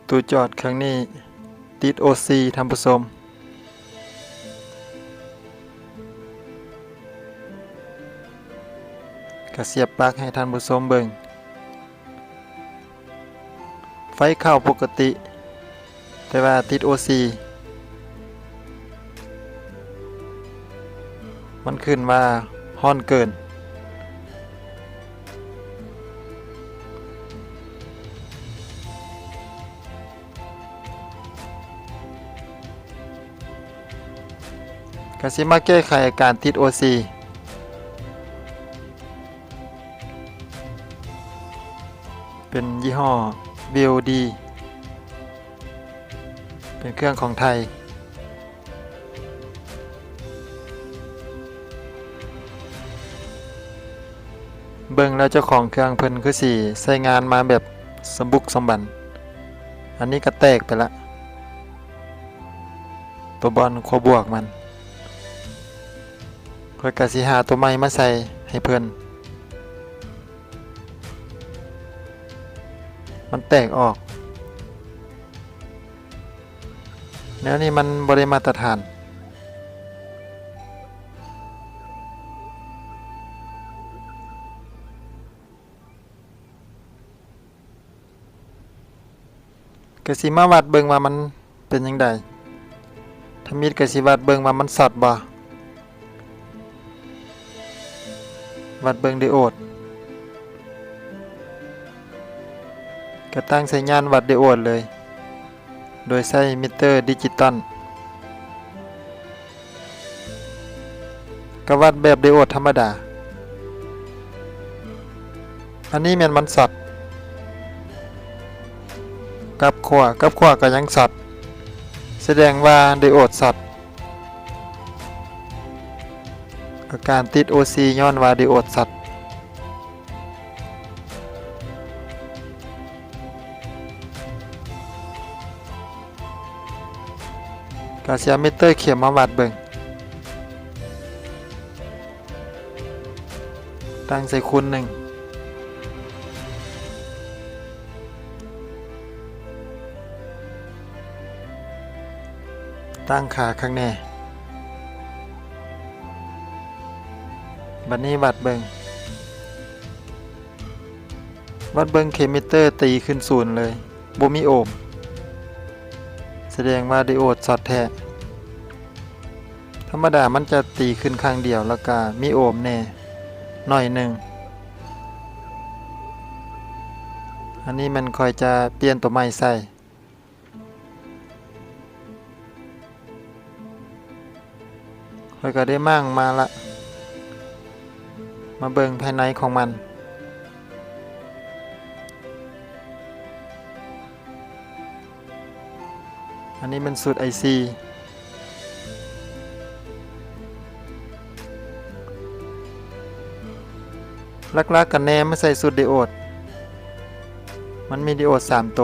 ຕູ້ຈອດເຄື່ອງນີ້ຕິດໂອຊີ ທ່ານຜູ້ຊົມ. ກະສຽບປລັກໃຫ້ທ່ານຜູ້ຊົມເບິ່ງ. ໄຟເຂົ້າປົກກະຕິ ແຕ່ວ່າຕິດໂອຊີ ມັນຂຶ້ນວ່າຮ້ອນເກີນ. ກະຊິມາແກ້ໄຂອາການຕິດໂອຊີ ເປັນຍີ່ຫໍ້ ວີໂອດີ ເປັນເຄື່ອງຂອງໄທ. ເບິ່ງແລ້ວເຈົ້າຂອງເຄື່ອງເພິ່ນຄືຊິໃຊ້ງານມາແບບສົມບຸກສົມບັນ. ອັນນີ້ກະແຕກໄປລະ ໂຕບ່ອນຂົ້ວບວກມັນ. ຂ້ອຍກະຊິຫາໂຕໃໝ່ມາໃສ່ໃຫ້ເພິ່ນ. ມັນແຕກອອກ. ແນວນີ້ມັນບໍ່ໄດ້ມາດຕະຖານ. ກະຊິມາວັດເບິ່ງວ່າມັນເປັນຈັ່ງໃດ. ທຳອິດກະຊິວັດເບິ່ງວ່າມັນຊັອດບໍ່. ວັດເບິ່ງໄດໂອດ ກະຕັ້ງໃສ່ຍານວັດໄດໂອດເລີຍ ໂດຍໃຊ້ມິເຕີດິຈິຕອນ. ກະວັດແບບໄດໂອດທຳມະດາ. ອັນນີ້ແມ່ນມັນຊັອດ. ກັບຂົ້ວ ກັບຂົ້ວກະຍັງຊັອດ ສະແດງວ່າໄດໂອດຊັອດ. ອາການຕິດໂອຊີຍ້ອນວ່າໄດໂອດຊັອດ. ກະຊິເອົາມິເຕີເຂັມມາວັດເບິ່ງ. ຕັ້ງໃສ່ຄູນໜຶ່ງ. ຕັ້ງຄ່າຂ້າງແນ່. ບັດນີ້ວັດເບິ່ງ. ວັດເບິ່ງເຂັມມິເຕີຕີຂຶ້ນສູນເລີຍ. ບໍ່ມີໂອມ. ສະແດງວ່າໄດໂອດຊັອດແທ້. ທຳມະດາມັນຈະຕີຂຶ້ນຄັ້ງດຽວ ແລ້ວກະມີໂອມແນ່ໜ້ອຍໜຶ່ງ. ອັນນີ້ແມ່ນຂ້ອຍຈະປ່ຽນໂຕໃໝ່ໃສ່. ຂ້ອຍກະໄດ້ມ້າງມາລະ. ມາເບິ່ງພາຍໃນຂອງມັນ. ອັນນີ້ແມ່ນຊຸດໄອຊີ. ຫຼັກໆກະແນມມາໃສ່ຊຸດໄດໂອດ. ມັນມີໄດໂອດສາມໂຕ.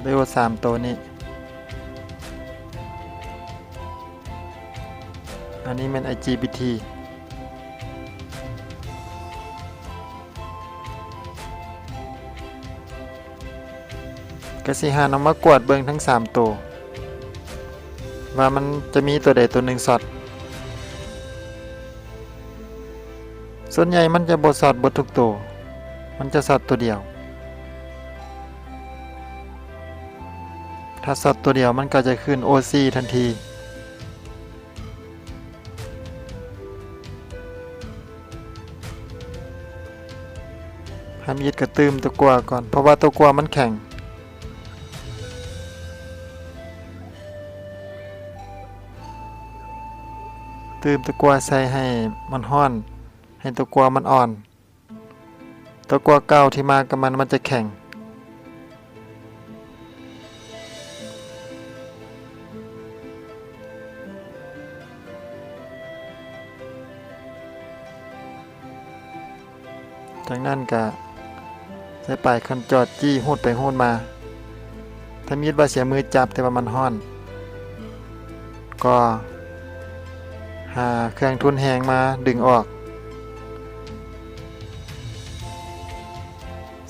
ໄດໂອດສາມໂຕນີ້. ອັນນີ້ແມ່ນໄອຈີບີທີ. ກະຊິຫັນອອກມາກວດເບິ່ງທັງສາມໂຕ ວ່າມັນຈະມີໂຕໃດໂຕໜຶ່ງຊັອດ. ສ່ວນໃຫຍ່ມັນຈະບໍ່ຊັອດເບິດທຸກໂຕ, ມັນຈະຊັອດໂຕດຽວ. ຖ້າຊັອດໂຕດຽວ ມັນກໍຈະຂຶ້ນໂອຊີທັນທີ. ທຳອິດກໍຕື່ມຕົວກົວກ່ອນ ເພາະວ່າຕົວກົວມັນແຂງ. ຕື່ມຕົວກົວໃສ່ໃຫ້ມັນຮ້ອນ, ໃຫ້ຕົວກົວມັນອ່ອນ. ຕົວກົວເກົ່າທີ່ມາກັບມັນ ມັນຈະແຂງ. ຈາກນັ້ນກະໃຊ້ປາຍຄັນຈອດ ຈີ້ຮູດໄປຮູດມາ. ທຳອິດວ່າເສຍມືຈັບ ແຕ່ວ່າມັນຮ້ອນ, ກໍຫາເຄື່ອງທຸນແຮງມາດຶງອອກ.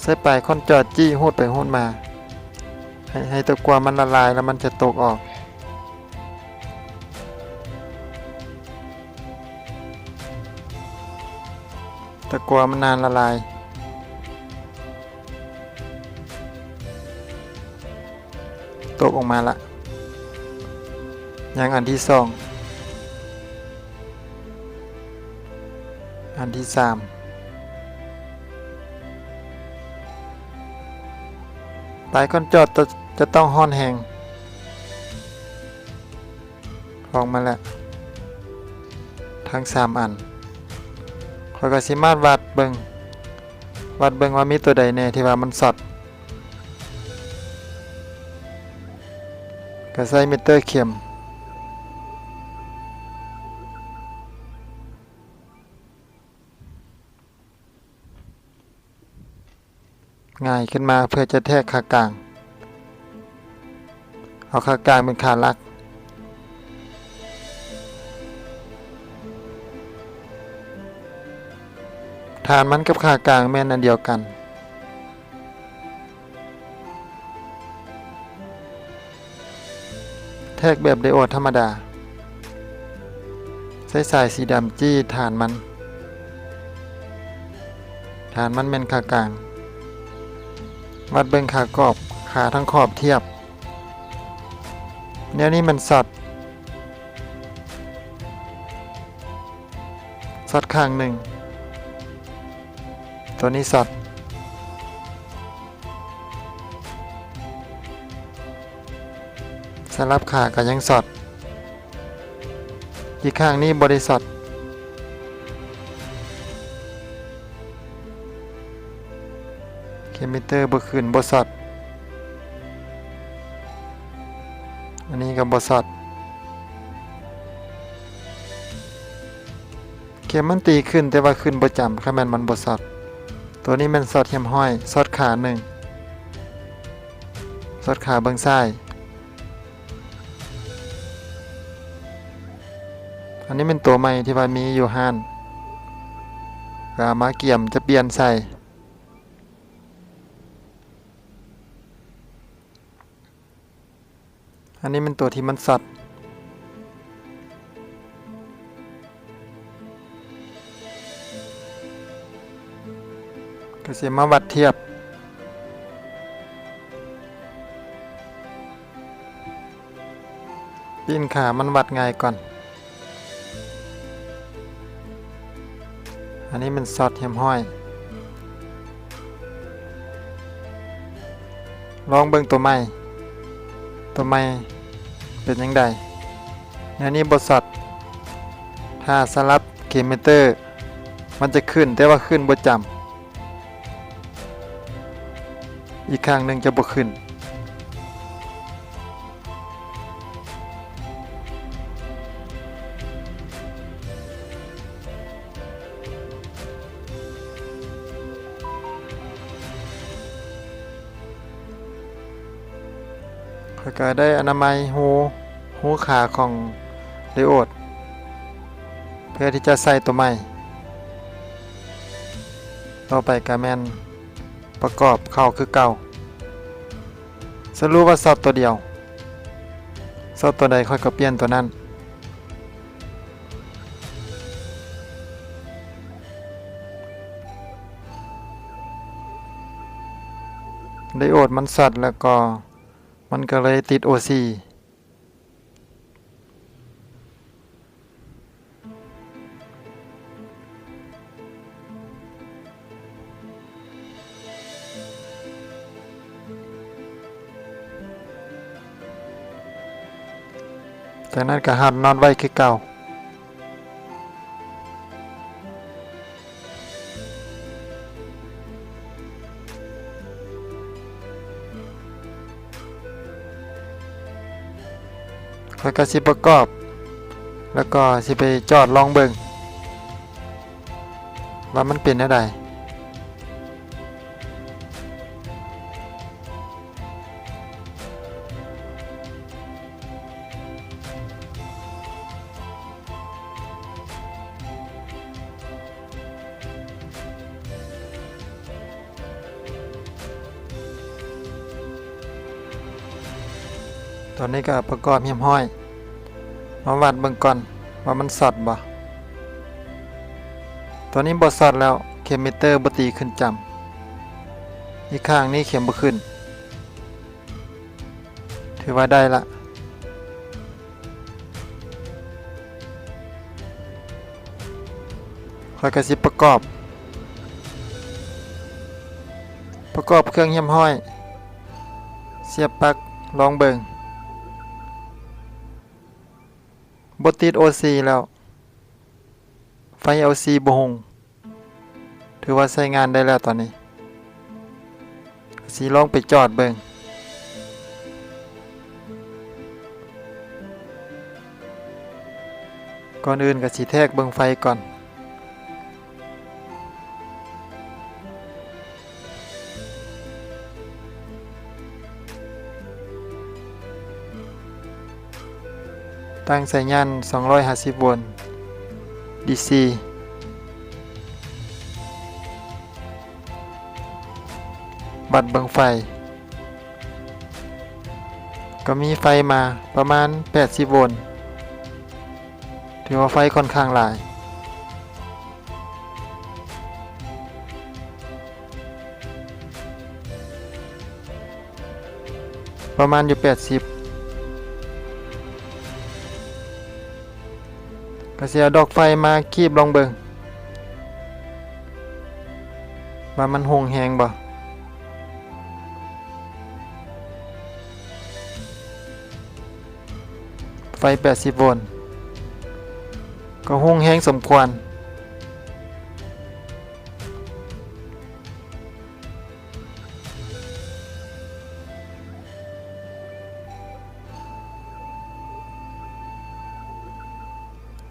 ໃຊ້ປາຍຄ້ອນຈອດ ຈີ້ຮູດໄປຮູດມາ ໃຫ້ ໃຫ້ຕະກົ່ວມັນລະລາຍ ແລ້ວມັນຈະຕົກອອກ. ຕະກົ່ວມັນນານລະລາຍ ຕົກອອກມາລະ. ຍັງອັນທີສອງ ອັນທີສາມ. ປາຍຄ້ອນຈອດຈະ ຈະຕ້ອງຮ້ອນແຮງ. ອອກມາແລ້ວ ທັງສາມອັນ. ຂ້ອຍກໍຊິມາວັດເບິ່ງ ວັດເບິ່ງວ່າມີຕົວໃດແດ່ທີ່ວ່າມັນຊັອດ. ກໍໃຊ້ມິເຕີເຂັມ ຫງາຍຂຶ້ນມາເພື່ອຈະແທກຂາກາງ. ເອົາຂາກາງເປັນຂາຫຼັກ. ຖານມັນກັບຂາກາງແມ່ນອັນດຽວກັນ. ແທກແບບໄດໂອດທຳມະດາ. ໃຊ້ສາຍສີດຳຈີ້ຖານມັນ. ຖານມັນແມ່ນຂາກາງ. ວັດເບິ່ງຂາກອບ, ຂາທັງຂອບທຽບ. ແນວນີ້ມັນຊັອດ. ຊັອດຂ້າງໜຶ່ງ. ຕົວນີ້ຊັອດ. ສະຫຼັບຂາກໍຍັງຊັອດ. ອີກຂ້າງນີ້ບໍ່ໄດ້ຊັອດ. ເຂັມມິເຕີບໍ່ຂຶ້ນ, ບໍ່ຊັອດ. ອັນນີ້ກໍບໍ່ຊັອດ. ເຂັມມັນຕີຂຶ້ນ, ແຕ່ວ່າຂຶ້ນບໍ່ຈຳ, ຄັນແມ່ນມັນບໍ່ຊັອດ. ຕົວນີ້ແມ່ນຊັອດຮຽບຮ້ອຍ, ຊັອດຂາໜຶ່ງ, ຊັອດຂາເບື້ອງຊ້າຍ. ອັນນີ້ແມ່ນຕົວໃໝ່ທີ່ວ່າມີຢູ່ຮ້ານ, ກໍເອົາມາກຽມຈະປ່ຽນໃສ່. ອັນນີ້ແມ່ນຕົວທີ່ມັນຊັອດ. ກໍຊິມາວັດທຽບ. ປີ້ນຂາມັນວັດງ່າຍກ່ອນ. ອັນນີ້ມັນຊັອດຮຽບຮ້ອຍ. ລອງເບິ່ງຕົວໃໝ່. ຕົວໃໝ່ເປັນຈັ່ງໃດ? ແນວນີ້ບໍ່ຊັອດ. ຖ້າສະຫຼັບເຂັມມິເຕີ ມັນຈະຂຶ້ນ, ແຕ່ວ່າຂຶ້ນບໍ່ຈຳ. ອີກຂ້າງໜຶ່ງຈະບໍ່ຂຶ້ນ. ຂ້ອຍກໍໄດ້ອະນາໄມຮູ ຮູຂາຂອງໄດໂອດ ເພື່ອທີ່ຈະໃສ່ຕົວໃໝ່. ຕໍ່ໄປກໍແມ່ນປະກອບເຂົ້າຄືເກົ່າ. ສະຫຼຸບວ່າຊັອດຕົວດຽວ. ຊັອດຕົວໃດຂ້ອຍກໍປ່ຽນຕົວນັ້ນ. ໄດໂອດມັນຊັອດ ແລ້ວກໍມັນກໍເລີຍຕິດໂອຊີ. ຈາກນັ້ນກໍຮັດນັອດໄວ້ຄືເກົ່າ. ຂ້ອຍກໍຊິປະກອບ ແລ້ວກໍຊິໄປຈອດລອງເບິ່ງວ່າມັນເປັນແນວໃດ. ຕອນນີ້ກໍປະກອບຮຽບຮ້ອຍ. ມາວັດເບິ່ງກ່ອນວ່າມັນຊັອດບໍ່. ຕອນນີ້ບໍ່ຊັອດແລ້ວ, ເຂັມມິເຕີບໍ່ຕີຂຶ້ນຈ້ຳ. ອີກຂ້າງນີ້ເຂັມບໍ່ຂຶ້ນ. ຖືວ່າໄດ້ລະ. ຂ້ອຍກໍຊິປະກອບ, ປະກອບເຄື່ອງຮຽບຮ້ອຍ, ສຽບປັກລອງເບິ່ງ. ບໍ່ຕິດໂອຊີແລ້ວ, ໄຟໂອຊີບໍ່ຮຸ່ງ. ຖືວ່າໃຊ້ງານໄດ້ແລ້ວຕອນນີ້. ກໍຊິລອງໄປຈອດເບິ່ງ. ກ່ອນອື່ນກໍຊິແທກເບິ່ງໄຟກ່ອນ. ຕັ້ງສາຍຍານສອງຮ້ອຍຫ້າສິບໂວນ ດີຊີ ວັດເບິ່ງໄຟ ກໍມີໄຟມາປະມານແປດສິບໂວນ ຖືວ່າໄຟຂ້ອນຂ້າງຫຼາຍ. ປະມານຢູ່ແປດສິບ. ກໍຊິເອົາດອກໄຟມາຄີບລອງເບິ່ງ ວ່າມັນຮຸ່ງແຮງບໍ່. ໄຟແປດສິບໂວນ ກໍຮຸ່ງແຮງສົມຄວນ.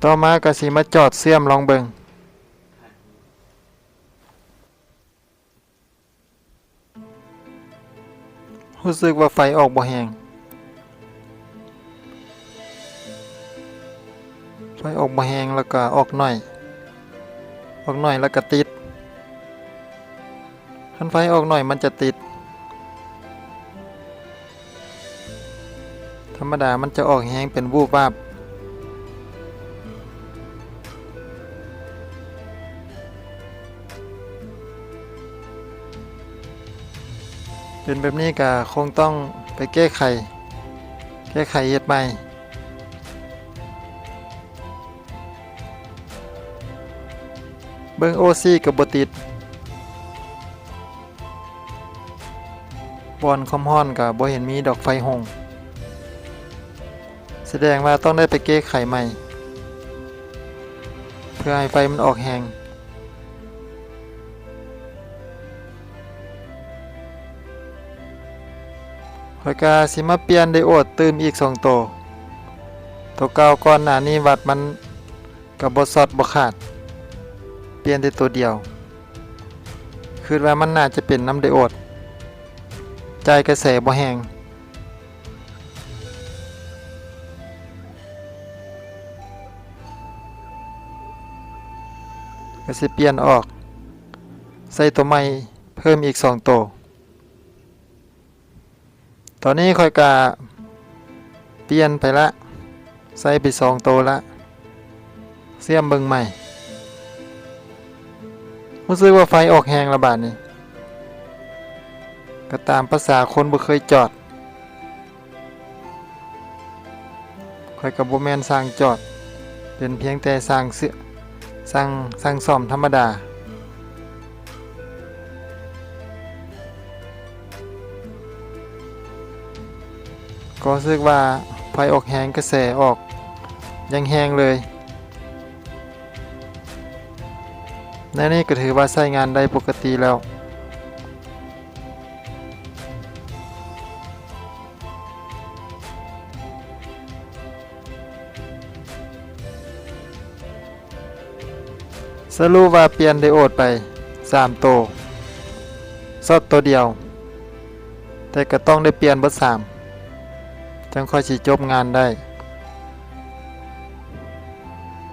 ຕໍ່ມາກໍຊິມາຈອດເຊື່ອມລອງເບິ່ງ. ຮູ້ສຶກວ່າໄຟອອກບໍ່ແຮງ, ໄຟອອກບໍ່ແຮງ ແລ້ວກະອອກໜ້ອຍ, ອອກໜ້ອຍແລ້ວກະຕິດ. ຄັນໄຟອອກໜ້ອຍມັນຈະຕິດ. ທຳມະດາມັນຈະອອກແຮງເປັນວູບວາບ. ເປັນແບບນີ້ກະຄົງຕ້ອງໄປແກ້ໄຂ, ແກ້ໄຂເຮັດໃໝ່. ເບິ່ງໂອຊີກໍບໍ່ຕິດ, ບ່ອນຄວາມຮ້ອນກໍບໍ່ເຫັນມີດອກໄຟຮຸ່ງ, ສະແດງວ່າຕ້ອງໄດ້ໄປແກ້ໄຂໃໝ່ ເພື່ອໃຫ້ໄຟມັນອອກແຮງ. ຂ້ອຍກະຊິມາປ່ຽນໄດໂອດຕື່ມອີກສອງໂຕ. ໂຕເກົ່າກ່ອນໜ້ານີ້ວັດມັນກະບໍ່ຊັອດບໍ່ຂາດ, ປ່ຽນແຕ່ໂຕດຽວ. ຄິດວ່າມັນໜ້າຈະເປັນນຳໄດໂອດ, ຈ່າຍກະແສບໍ່ແຮງ. ກະຊິປ່ຽນອອກ, ໃສ່ໂຕໃໝ່ເພີ່ມອີກສອງໂຕ. ຕອນນີ້ຂ້ອຍກະປ່ຽນໄປລະ, ໃສ່ໄປສອງໂຕລະ. ເຊື່ອມເບິ່ງໃໝ່. ຮູ້ສຶກວ່າໄຟອອກແຮງລະບາດນີ້. ກໍຕາມພາສາຄົນບໍ່ເຄີຍຈອດ. ຂ້ອຍກໍບໍ່ແມ່ນຊ່າງຈອດ, ເປັນພຽງແຕ່ຊ່າງເຊື່ອ, ຊ່າງ, ຊ່າງສ້ອມທຳມະດາ. ກໍຮູ້ສຶກວ່າໄຟອອກແຮງ, ກະແສອອກຢ່າງແຮງເລີຍ. ແນວນີ້ກໍຖືວ່າໃຊ້ງານໄດ້ປົກກະຕິແລ້ວ. ສະຫຼຸບວ່າປ່ຽນໄດໂອດໄປສາມໂຕ, ຊັອດໂຕດຽວ, ແຕ່ກໍຕ້ອງໄດ້ປ່ຽນເບິດສາມ ຈັ່ງຄ່ອຍຊິຈົບງານໄດ້.